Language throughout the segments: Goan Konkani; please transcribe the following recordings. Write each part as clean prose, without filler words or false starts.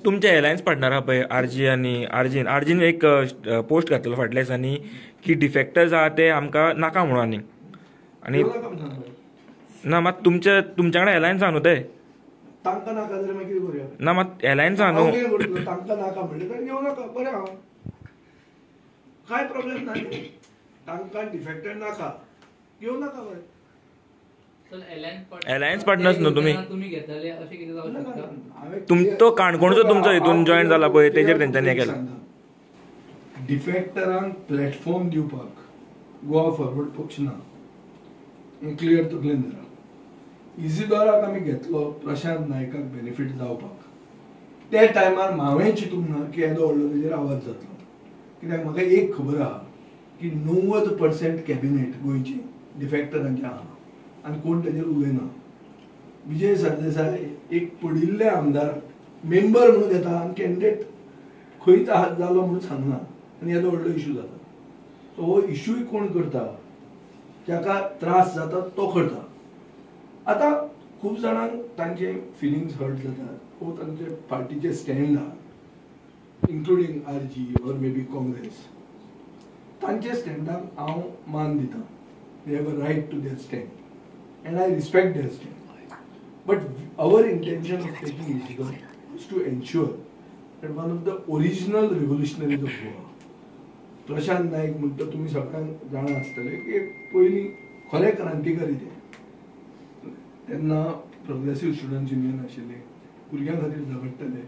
तुमचे एलायन्स पार्टनर आहा पळय आरजी आनी आरजीन, आरजीन एक पोस्ट घातलेलो फाटल्या दिसांनी की डिफेक्टर्स आहा ते आमकां नाका म्हणून. आनी आनी ना मात तुमच्या तुमच्या कडेन एलायन्स आहा न्हू ते, तांकां नाका जाल्यार मागीर कितें करुया? ना मात एलायन्स आहा न्हू, तांकां नाका म्हणलें तर घेवं नाका, बरें हांव कांय प्रॉब्लेम ना. तांकां डिफेक्टर नाका, घेवं नाका, बरें. एलायन्स पार्टनर्स न्हू तुमी, तो काणकोणचो तुमचो हितून जॉयन जाला पळय तेजेर तेंच्यांनी हें केलां. डिफेक्टरांक प्लॅटफॉर्म दिवपाक गोवा फॉरवर्ड पक्ष ना, हें क्लियर तकलेन धरा. इजिदोराक आमी घेतलो प्रशांत नायकाक बेनिफीट जावपाक, त्या टायमार हांवें चिंतूंक ना की येदो व्हडलो तेजेर आवाज जातलो. कित्याक म्हाका एक खबर आहा की 90% कॅबिनेट गोंयचें डिफेक्टरांचें आहा आनी कोण तेजेर उलयना. विजय सरदेसाय एक पडिल्ल्या आमदाराक मेंबर म्हणून घेता आनी कॅन्डिडेट खंयच आहा जालो म्हणून सांगना आनी येदो व्हडलो इशू जाता. सो हो इशूय कोण करता, जाका त्रास जाता तो करता. आतां खूब जाणांक तांचे फिलिंग्स हर्ट जातात वो तांचे पार्टीचे स्टँड आहा, including RG or maybe Congress, तांचे स्टँडाक हांव मान दिता. They have a right to their stand and I respect their stand. But our intention of taking Isidore is to ensure that one of the original revolutionaries of Goa, Prashant Naik म्हणटा तुमी सगळ्यांक जाणा आसतले की पयलीं खरे क्रांतिकारी ते, तेन्ना प्रोग्रेसीव स्टुडंट्स युनियन आशिल्ले, भुरग्यां खातीर झगडटले,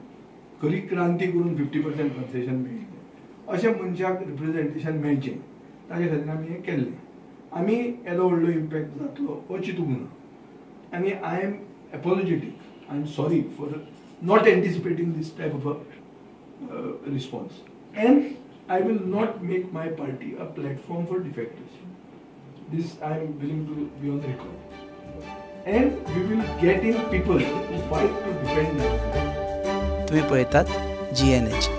खरी क्रांती करून 50% कन्सेशन मेळिल्लें, अशें मनशाक रिप्रेजेंटेशन मेळचें ताजे खातीर आमी हें केल्लें. आमी येदो व्हडलो इम्पॅक्ट जातलो हो चिंतूंक ना आनी I am apologetic, I am sorry for not anticipating this type of a response and I will not make my party a platform for defectors. This I am willing to be on record. And we will get in people who fight to defend them. तुम्ही पळयतात GNH.